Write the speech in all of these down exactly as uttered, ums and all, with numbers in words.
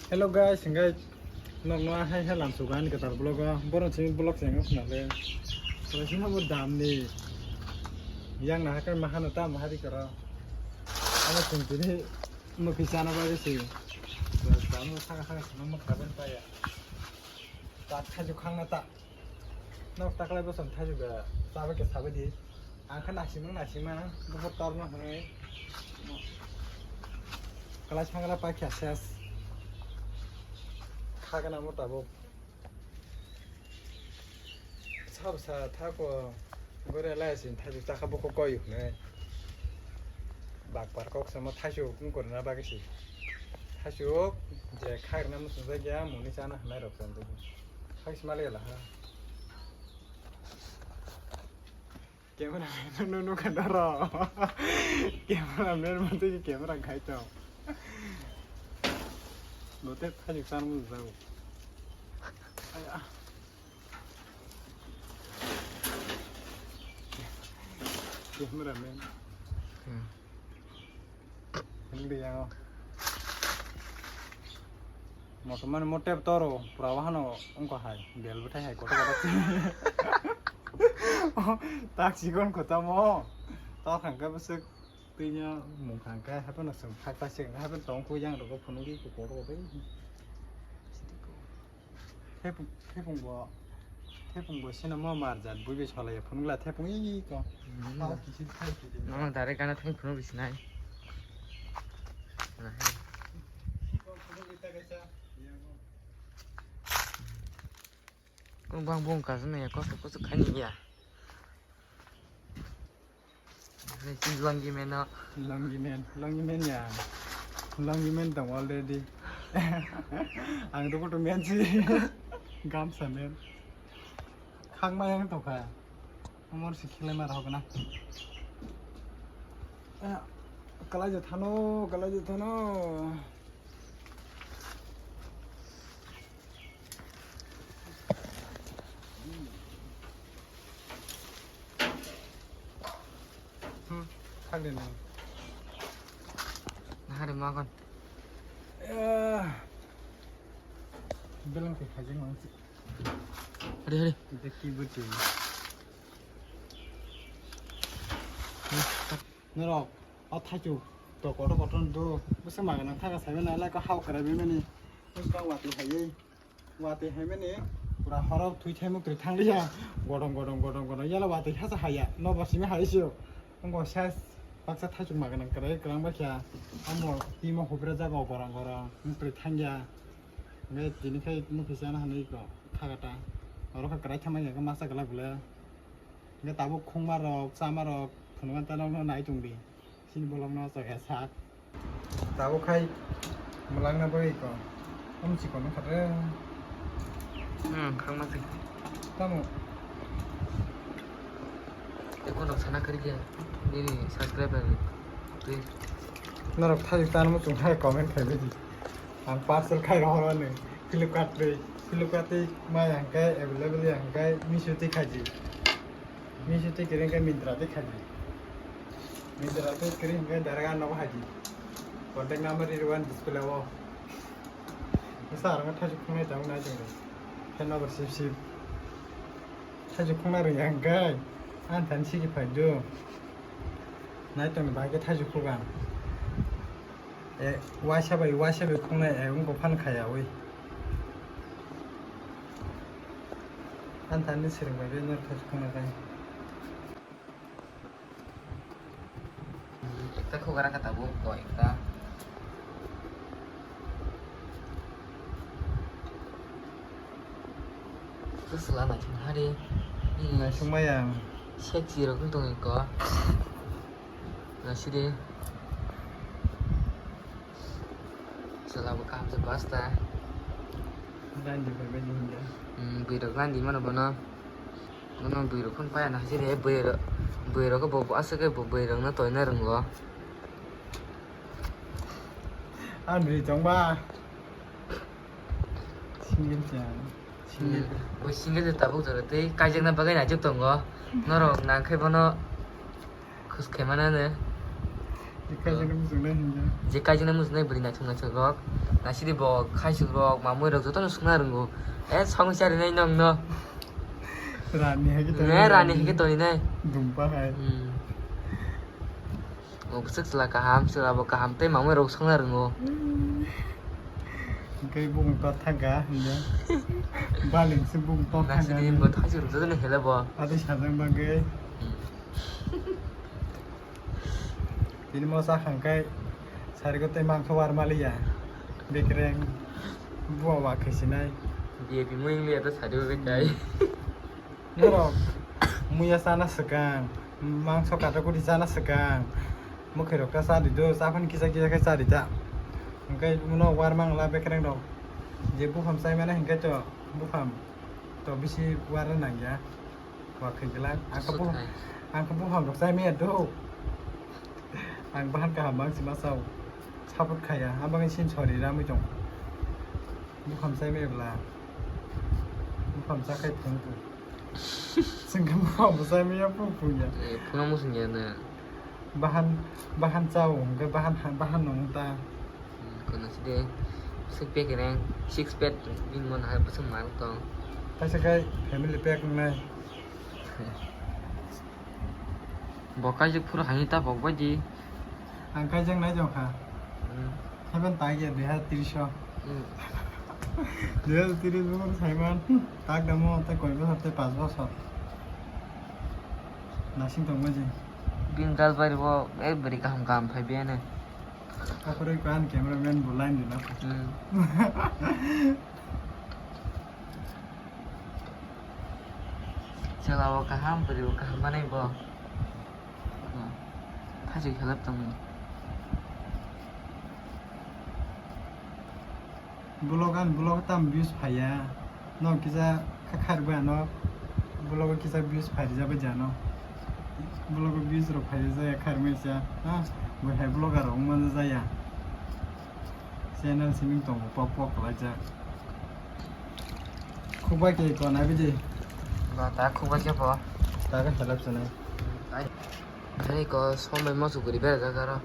Hello guys, hingke nokno hai hai lamsugo ani kwtal vlog o. Borok simi vlog chengno khna le. Tole sima bo dam ni. Yang na hakai mahano ta mahari koro. Ano sing tini mukhi chana bagwi si. Dam no saka saka sima mukha ben paya. Ta khaju khang na ta. Nok taklai bosom thaijuga chaba khe sabai di. Ang khe nasimang nasimang buphur torno hwnwi. Kalai sangra paikha ses. Khagana mo tabuk. Sab sa thako gore lai sin thaijuk takha bukho koi hwnwi. Bakpar kok samo thaijuk wngkorna bagwi si. Thaijuk je khagna muchungjakya muni chana hwnwi rok chantwi. Thaijuk mali la ha. Camera man no no kan daro. Camera man mate ki camera khai to. Lote thani san mu zau. Aya. Camera man. Hmm. Hindi yang. Moto mani mo tep toro pura wahano ongko hai bel bwthai hai koto koto. Tak sikon kota mo. Tor khangka bwswk twino mung khangka haphano chwng phak ta sik haphano tong khu yang rogo phunukgwi koto koto. Thepung, thepung bo, thepung bo sino mo marjat, bui bai solai ya, phunukla thepung iko. Hmm. Tao kisil thai kisil. Nono direct gana thung phunuk bisinai. Nah, he. Kung bang bung kasana ya, kosto kosto khani ya. Longi men no. Longi men, longi men ya. Longi men dong already. Ang dukhu to men si. Gamsa men. Khang ma yang tokha. Amor si khilai ma rok na. Kalai je thano, kalai je thano. Hmm, khali nang. Nahari magon. Eh, belang te khajing mang si. Hari, hari. Kita keyboard je. Norok, o thaichuk to kotor kotor do. Bwsa maga nang thaga saibe na lai ko hao kara bimani. Bwsa wati hayai. Watwi haimani pura horo thwi thaimuk twi thangliya. Godong godong godong godong yala watwi hasa haya. Nobar simi hai sio. Ongo ses baksa thaichuk maga nang kwrai kwrang bakya. Amo timo hubra jaga gorong gorong muk twi thangya. Nge tini khai muk kisa na hanwi ko thagata. Oro kha kwrai thamai ga masa gala gule. Nge tabuk khungma rok chama rok phunukma ta nokno nai tongdi. Chini bolong no chaya sak. Tabuk khai mwlangna bagwi ko. Om chikon no khare. Hmm, khangma si. Tamo. Eko nok sana kari kya? Nini subscriber ni. Please. Norok thajik tano muchung hai comment khai bidi. Ang parcel khai rohor ani. Flipkart tei, Flipkart tei mai ang khai available yang khai Meesho tei khaji. Meesho tei kiring khe Myntra tei khaji. Myntra tei kiring khe direct ang nogo haji. Contact number rwani display o. Bwsa arwng thaichuk khungnai tabuk nai tongdi. Khe nobar sip sip. Thaichuk khungna rwngya hwnkhe ang thani sigi phaidu. Nai tongdi bahai khe thaichuk khugan. E, waisa bai, waisa bai khungnai e wngkha phan khaya wi. Ang thani swrwng bai be norok thaichuk khungna khe. Ekta khogara kha tabuk ko ekta. Kwsla naithok hari. Naisuk maya. Sexy rok wng tong ko. Nasidi. Chwla bo kaham se basta. Gandhi bai bai hinda. Hmm, bwrwi rok gandhi mano bono. Bono bwrwi rok phone paya na sidi bwrwi rok, bwrwi rok bo aswk khe bo bwrwi rok no toina rwngo. Ang bwrwi tongba. Single cha. Single. Hmm, bo single cha tabuk jora tei kaijakna bagwi naijak tongo. Norok nang khe bono. Khus khe mana ne. Kaijana muchungnai hinja. Je kaijana muchungnai bwrwi naithok naithok rok. Nasidi bo khaisuk rok, mamui rok jotono sungna rwngo. E songwi charinai nokno. Rani hai khe Ne, tongwi rani hai khe toninai. Dumpa hai. Hmm. O bwswk chwla kaham, chwla bo kaham tei mamui rok songna rwngo. Hwnkhe bung tor thangkha hinja. Balingse bung tor thangkha. Nasidi bo thaisuk rok jotono hela bo. Adi sajak bagwi. Hmm. Tini mosa khangkai sariko tei mangso war maliya. Bekreng buwa wa khesinai. B A P mui wng liya ta sari o kai. Norok muya chana swkang, mangso katakuri chana swkang. Mwkhwirok ta chadi do, chaphang kisa kisa khe chadi ta. Hwnkhe uno war mangla bekreng rok. Je bupham chaimani hwnkhe to bupham to bisi war nangya. Wa khwlai glak. Ang khe bo, ang khe buphang rok chai maya do. Ang bahan kaham bang si ma chao. Support khaya. Ang bang sin sorry ramwi tong. Buphang chai maya bla. Buphang cha khai thung tu. Sing khe buphang bo chai maya pu pu ya. Eh, phuna musung ya na. Bahan, bahan chao, hwnkhe bahan, bahan nung ta. Hmm, kono side, six pack reng, six pack, bini mon hai bwswk mal tong. Kaisa kai family pack wngnai. Bo kaisa phuru hani ta bok bai di. Ang kaijak nai jong kha. Hmm. Heben ta ya dui hazar tris o. Hmm. Dui hazar tris o saiman. Tak damo tei koi bosor tei pas bosor. Nasing tongma jing. Bini gal bai bo, eh, bwrwi kaham kaham phai biyani. Akhoroi ko ani cameraman bo line rwna. Hmm. Chwla o kaham, bwrwi o kaham manwi bo. Hmm. Thajwi khelap tongmani. Vlog ani vlog tam views phaiya. Nok kisa kha khairok bai ano. Vlog o kisa views phai rijak bai jano. Vlog o views rok phai rijak ya khairok bai sa. Ha? Bo hai vlogger rok wngma jaya. Channel siming tongo pok pok kalaijak. Khukbai khe ko nai bidi. Ba ta khukbai khe bo. Ta khe helap sanai. Ai. Ani ko sombai mo suguri berajak aro.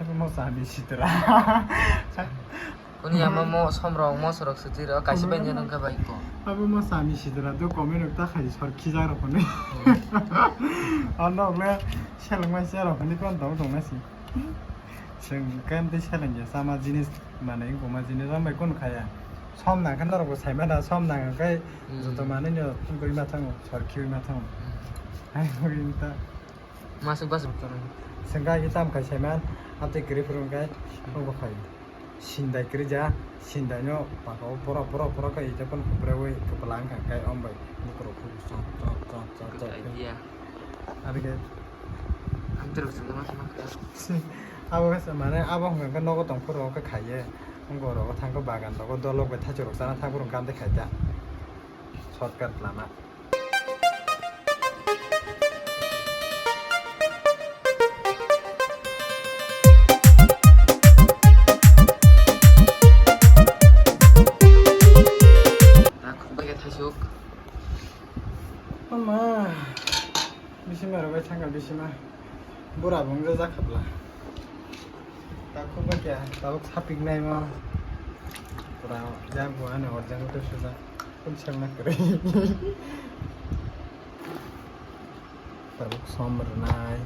Haikhe mo sami sitra. Kuni ama mo somrok, mosorok sutwi rok, kaisa bai nang kha bai ko. Abo mo sami sitra, do comment rok ta khai sor khijak rok hwnwi. Ano le seleng mai se rok hwnwi kon tong tong nasi. Chwng kan tei seleng ya sama jinis mane wngkoma jinis rom bai kon khaya. Som nang kha norok bo sai mada, som nang khe joto manwi no tungwi ma thango, sor khiwi ma thango. Hai hoi ta. Masuk bas. Sengka ki tam kai saiman, ate kiri phuru kai, obo khai. Sindai kiri ja, sindai no paka o pura, pura, pura kai ite pon kupre woi kepala ang kai om bai. Bukro khu chok, chok, chok, chok, chok. Good idea. Abi ke. Ang terus sama sama kai. Abo ke mane abo hongka nogo tong phuru ke khaiye. Goro thang ko bagan rogo dolok bai thachurok sana thang phuru kam de khaita. Shortcut lama. Takhuk bai khe thaisuk. Ama. Bisima rok bai thangkha bisima. Bura bo wngya jak khabla. Takhuk bai khe tabuk sapik naima. Pura jak bo ani orjak wngtwi sujak. Kun selna kwrwi. Tabuk som rwnai.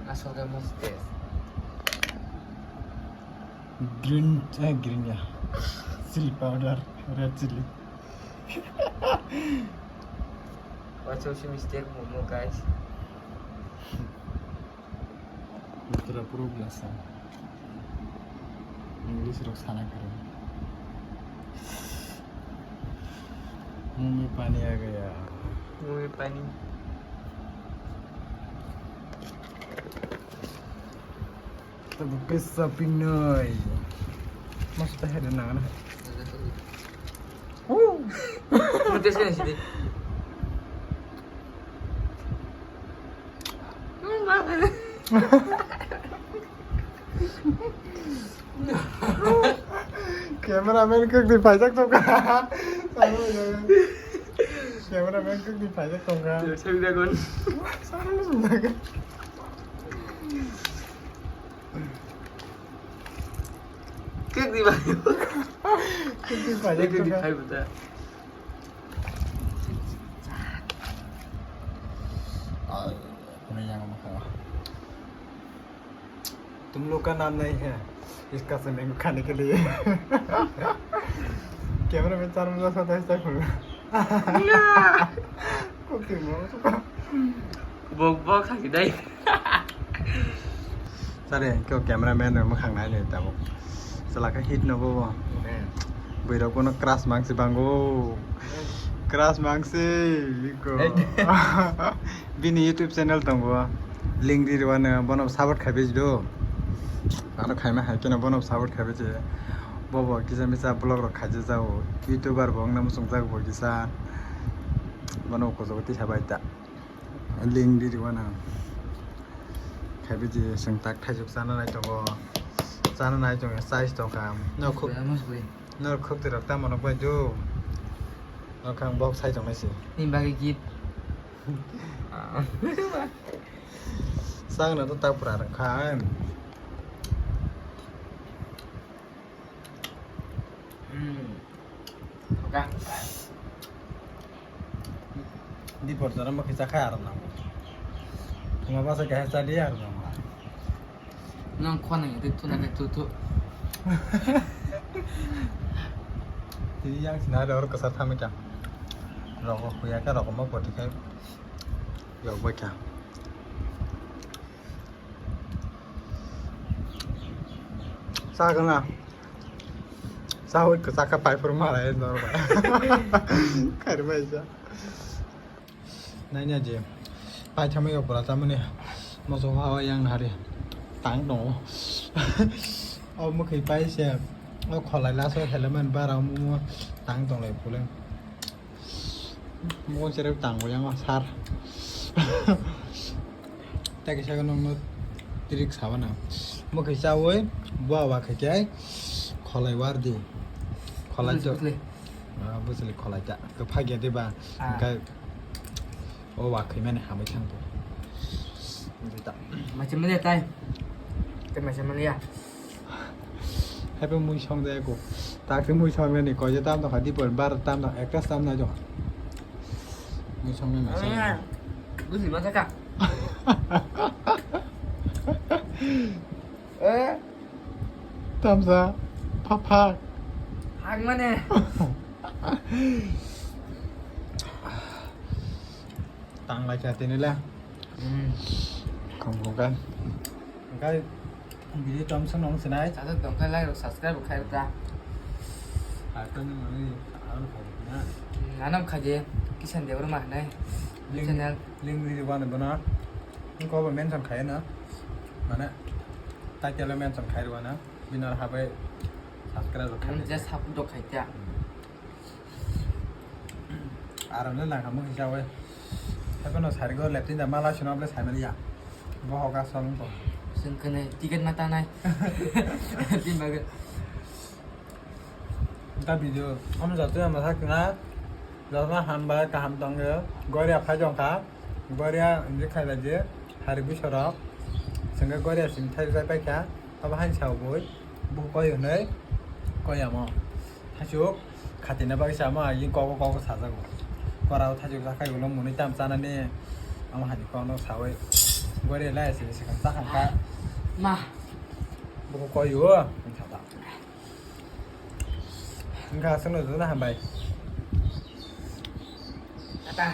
Aswk khe mosok taste. Green, eh, green ya. Chili powder, red chili. Waisa waisa mistake momo, guys. Putra puro blasa. English rok sana kwrwi. Mumi pani a gaya. Mumi pani. Tabuk khe shopping noi. Mas ta hede nang na. Woo! Mo test kena sidi. Cameraman kwk di paijak tongkha. Cameraman kwk di paijak tongkha. Semi dragon. Kwk di bai. Kwk di paijak tongkha. Tuम लोग का नाम नहीं है, इसका समय को खाने के लिए। Cameraman चार बजे सोता है, इसका खुलना। Kok timo. Bok bok kha kidai. Sare, kyo cameraman no mwkhang nai le tabo. Sala kha hit no bo. Bwirok bono crush mangsi bango. Crush mangsi, biko. Bini YouTube channel tongo. Link di rwano bono support khaibe do. Ano khaima hai keno bono support khaibe je. Bobo kisa misa vlog rok khaija jao. YouTuber bo wngna muchung jak bo kisa. Bono kojogo tisa bai ta. Link di rwano. Khaibe je seng tak thaijuk chana nai tongo. Chana nai tongo, size tongkha. No khuk. Norok khwktwirok tamo nukbai do? Norok ang bok sai tongnai se. Ni bagwi gift. Sakno to tak pura rwkha. Hmm. Oka. Di por jora mo kisa khai aro nango. Thuma basa khe cha di aro nango. Nang khwana ngi tu na tu tu. Tini yang sina aro kasar thame kya. Rogo khuya kha rogo mo poti khai. Yok ba kya. Sa kana. Sa hui kasa ka pai pur mara en dor ba. Kari bai sa. Nai na je. Pai thamai yok pura tamani. Moso hawa yang hari. Tang dong. O mukhi pai se. O kholai laso helemen bara mo tang dong lai pule. Mo cherep tang bo yang sar. Ta kisa nong no trick sabana. Mo kisa oi bo wa khe khe kholai war di. Kholai to. Bujli, bujli. Ah, bujli kholai ta. Ko phagya de ba. Ah. Kai o wa khai mane hamai thang bo. Bujli ta. Macam mana tai? Te macam mana ya? Happy mui song de ko. Tak te mui song ni ko je tam to khadi por bar tam to ekta tam na jo. Mui song ni na. Bujli ma ka. Eh? Tamsa, phapha. Hang mane. Tang lai kha tini le. Hmm. Khong khong kan. Engkai video tom sa nong sinai. Chajak tong kha like rok subscribe khai ta. Ato ni mani aron khai na. Hmm, anam khaje Kisan Debbarma hinai. Link, channel. Link di bana bana. Ko ba mention khai na. Mane title mention khai bana. Binar habai subscribe rok khai. Just hap dok khai ta. Aram le nang hamung hisa we. Habai no sari go leptin da mala sino ble sai mali ya. Bo hoga song ko. Sing kene ticket ma tanai. Tin baga. Ta video. Am jatu am sak na. Jatu hambai kaham tong yo. Gori aphai jong kha. Goria hinwi khailai je, hari bwsarok. Chwngkhe goria simi thai rwjak paikha, abo haini sao bui, bo koi hwnwi koi amo. Thaichuk khatina bagwi se amo agini kogo kogo sajago. Korao thaichuk jakhai ulo mwnwi tam chanani, amo hani kokno saui goria lai simi swkang chakhamkha. Ma. Bo koi o, wngkha ta. Wngkha, aswkno jotono hambai. Tata.